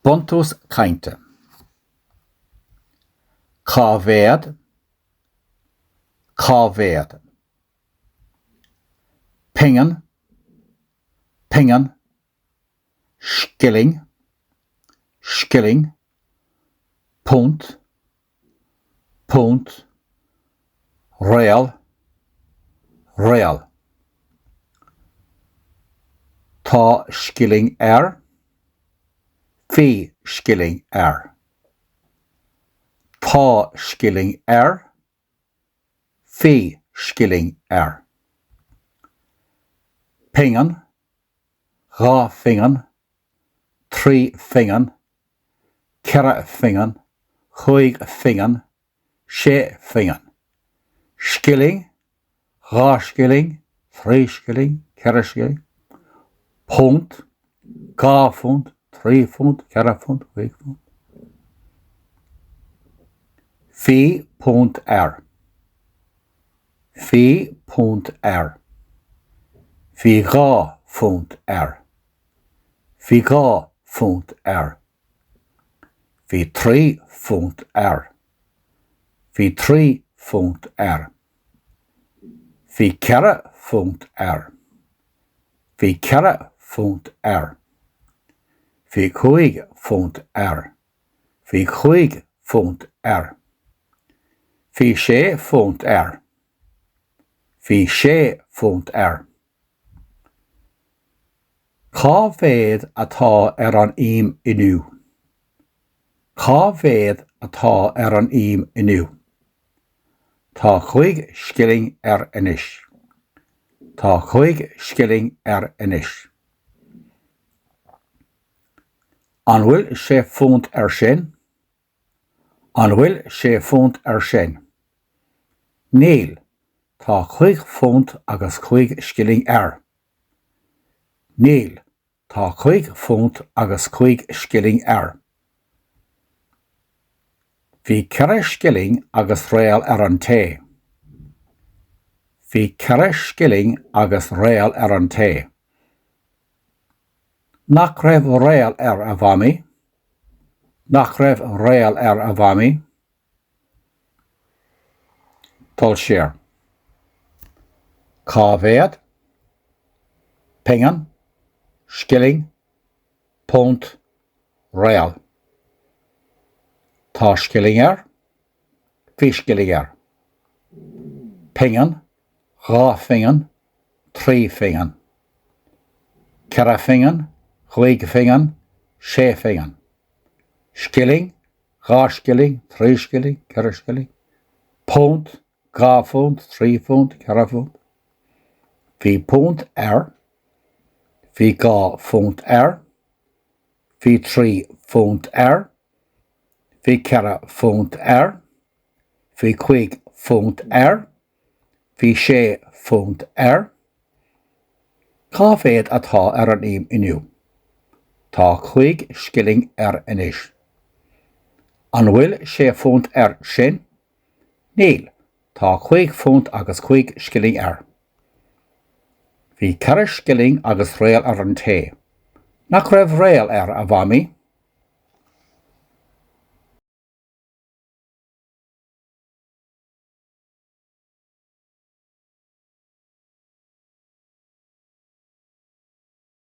Buntús cainte. Cá mhéad? Cá mhéad? Pingin, pingin, scilling, scilling, punt, punt, réal, réal. Tá scilling air. Bhí scilling air. Tá scilling air. Bhí scilling air. Pingin, 2 phingin, 3 phingin, 4 phingin, 5 phingin, 6 phingin. Scilling, 2 scilling, 3 scilling, 4 scilling. Punt, 2 phunt, 3 phunt, 4 phunt, 5 phunt. Bhí punt air. Bhí punt air. Bhí 2 phunt air. Bhí 2 phunt air. Bhí 3 phunt air. Bhí 3 phunt air. Bhí 4 phunt air. Bhí 4 phunt air. Bhí 5 phunt air. Bhí 5 phunt air. Bhí 6 phunt air. Bhí 6 phunt air. Cá mhéad atá ar an ím inniu? Cá mhéad atá ar an ím inniu? Tá 5 scilling air anois. Tá 5 scilling air anois. An bhfuil sé phunt air sin? An bhfuil sé phunt air sin? Níl, tá 5 phunt agus 5 scilling air. Níl, tá 5 phunt agus 5 scilling air. Bhí 4 scilling agus réal ar an tae. Bhí 4 scilling agus réal ar an tae. Nach raibh réal air, a Mhamaí? Nach raibh réal air, a Mhamaí? Dul siar. Cá mhéad? Pingin, scilling, punt, réal. Tá scilling air. Bhí scilling air. Pingin, 2 phingin, 3 phingin. 4 phingin, 5 phingin, 6 phingin. Scilling, 2 scilling, 3 scilling, 4 scilling. Punt, 2 phunt, 3 phunt, 4 phunt. Bhí punt air. Bhí 2 phunt air. Bhí 3 phunt air. Bhí 4 phunt air. Bhí 5 phunt air. Bhí 6 phunt air. Cá mhéad atá ar an ím inniu? Tá 5 scilling air anois. An bhfuil 6 phunt air sin? Níl, tá 5 phunt agus 5 scilling air. Bhí 4 scilling agus réal ar an tae. Nach raibh réal air, a Mhamaí?